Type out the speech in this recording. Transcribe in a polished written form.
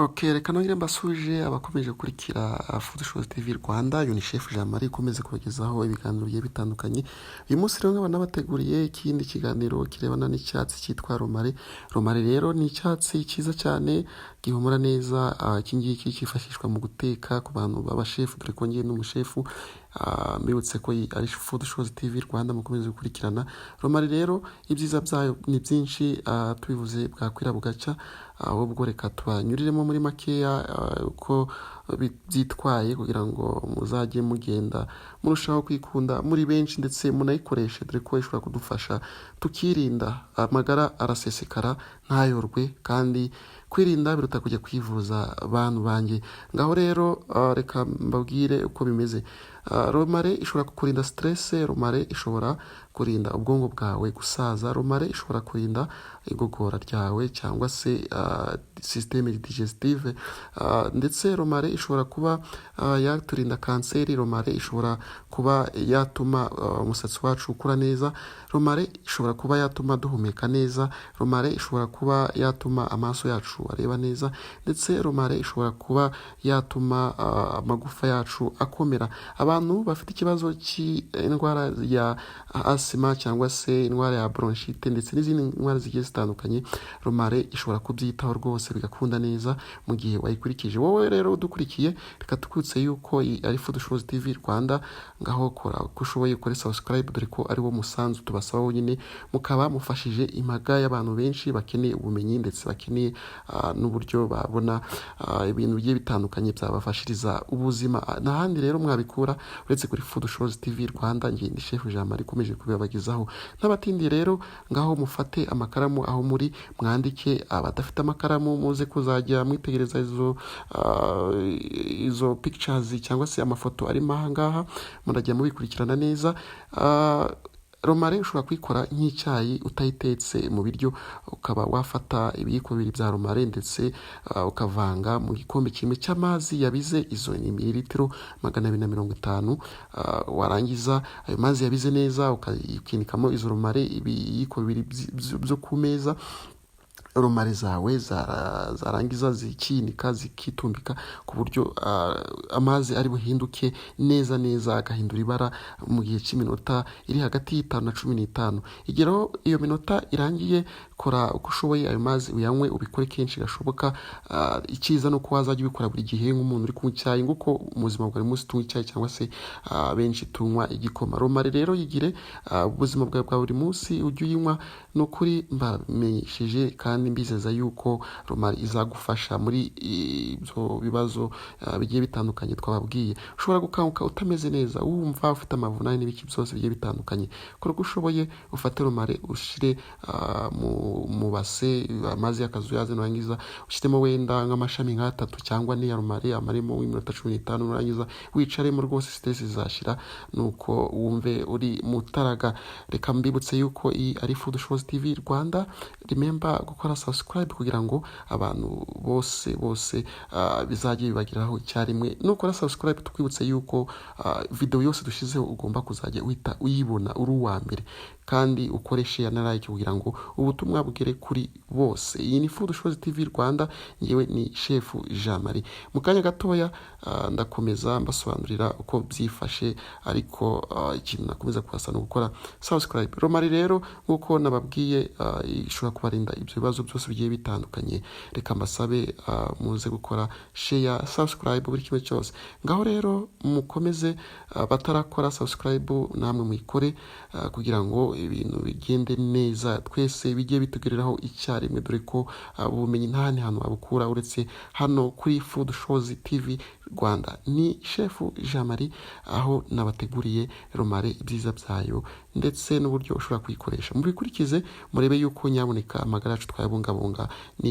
Ok, reka nongere mbasuje abakomeje gukurikira Food Shows TV Rwanda. Uyu ni Chef Jean Marie ukomeze kubagezaho ibiganiro bigiye bitandukanye. Uyu munsi rero nkaba nabateguriye ikindi kiganiro kirebana n'icyatsi cyitwa romarin. Romarin rero ni icyatsi cyiza cyane gihumura neza. Iki ngiki cyifashishwa mu guteka ku bantu b'abashefu, dore ko ngiye n'umushefu. Mbibutse ko iyi ari Food Shows TV Rwanda, mukomeze gukurikirana. Romarin rero ibyiza byayo ni byinshi, tubivuze bwakwira bugacya. Ahubwo reka tubanyuriremo muri makeya uko byitwaye kugira ngo muzajye mugenda murushaho kwikunda muri benshi, ndetse munayikoreshe, dore ko ishobora kudufasha tukirinda. Amagara arasesekara ntayorwe, kandi kwirinda biruta kujya kwivuza, bantu banjye. Ngaho rero reka mbabwire uko bimeze. Romarin ishobora kukurinda stress, romarin ishobora kurinda ubwonko bwawe gusaza, romarin ishobora kurinda igogora ryawe cyangwa se système digestive, ndetse romarin ishobora kuba yaturinda kanseri, romarin ishobora kuba yatuma umusatsi wacu ukura neza, romarin ishobora kuba yatuma duhumeka neza, romarin ishobora kuba yatuma amaso yacu areba neza, ndetse romarin ishobora kuba yatuma amagufa yacu akomera. Abantu bafite ikibazo cy'indwara ya asima cyangwa se indwara ya bronchite ndetse n'izindi ndwara zigiye zitandukanye, romarin ishobora kubyitaho rwose bigakunda neza mu gihe wayikurikije. Wowe rero udukurikiye, reka tukwibutse yuko iyi ari Food Shows TV Rwanda. Ngaho kora uko ushoboye ukore subscribe, dore ko ari wo musanzu tubasaba wonyine, mukaba mufashije imbaga y'abantu benshi bakeneye ubumenyi ndetse bakeneye n'uburyo babona ibintu bigiye bitandukanye byabafashiriza ubuzima. N'ahandi rero mwabikura uretse kuri Food Shows TV Rwanda. Ngiye ndi Chef Jean Marie ukomeje kubibagezaho n'abatindiye. Rero ngaho mufate amakaramu aho muri mwandike. Abadafite amakaramu muze kuzajya mwitegereza izo pictures cyangwa se amafoto arimo aha ngaha, murajya mubikurikirana neza. Romarin ushobora kuyikora nk'icyayi utayitetse mu biryo, ukaba wafata ibiyiko 2 bya romarin ndetse ukavanga mu gikombe kimwe cy'amazi yabize, izo ni mililitiro 250. Warangiza ayo mazi yabize neza ukinikamo izo romarin, ibiyiko 2 byo ku meza. Romarin zawe zarangiza zikinika, zikitumbika ku buryo amazi ari buhinduke neza neza, agahindura ibara mu gihe cy'iminota iri hagati y'5 na 15. Igeraho iyo minota irangiye, kora uko ushoboye ayo mazi uyanywe, ubikore kenshi gashoboka. Icyiza ni uko wazajya ubikora buri gihe nk'umuntu uri kunywa icyayi, nk'uko mu buzima bwa buri munsi tunywa icyayi cyangwa se benshi tunywa igikoma. Romarin rero yigire ubuzima bwawe bwa buri munsi, ujye uyinywa. Ni ukuri mbamenyesheje kandi mbizeza yuko romarin izagufasha muri ibyo bibazo bigiye bitandukanye twababwiye. Ushobora gukanguka utameze neza, wumva ufite amavunane n'ibiki byose bigiye bitandukanye. Kora uko ushoboye ufate romarin, ushyire mu base, amazi y'akazuyaze, nurangiza ushyiremo wenda nk'amashami nk'atatu cyangwa ane ya romarin, amaremo iminota 15, nurangiza wicaremo rwose, stress zizashira, nuko wumve uri mutaraga. Reka mbibutse yuko iyi ari Food Shows TV Rwanda. Remember gukora subscribe kugira ngo abantu bose bose bizajye bibageraho icyarimwe. Nukora subscribe, tukwibutse yuko video yose dushyizeho ugomba kuzajya uhita uyibona uri uwa mbere, kandi ukore share na like kugira ngo ubutumwa bugere kuri bose. Iyi ni Food Shows TV Rwanda, ngewe ni Chef Jean Marie. Mu kanya gatoya ndakomeza mbasobanurira uko byifashe, ariko ikintu nakomeza kubasaba ni ugukora subscribe. Romarin rero nk'uko nababwiye, ishobora kubarinda ibyo bibazo byose bigiye bitandukanye. Reka mbasabe muze gukora share, subscribe, buri kimwe cyose. Ngaho rero mukomeze, batarakora subscribe namwe muyikore, kugira ngo ibintu bigende neza, twese bijye bitugereraho icyarimwe, dore ko ubumenyi nta handi hantu wabukura uretse hano kuri Food Shows TV Rwanda. Ni Chef Jean Marie, aho nabateguriye romarin, ibyiza byayo ndetse n'uburyo ushobora kuyikoresha. Mubikurikize murebe yuko nyaboneka amagara yacu twayabungabunga. Ni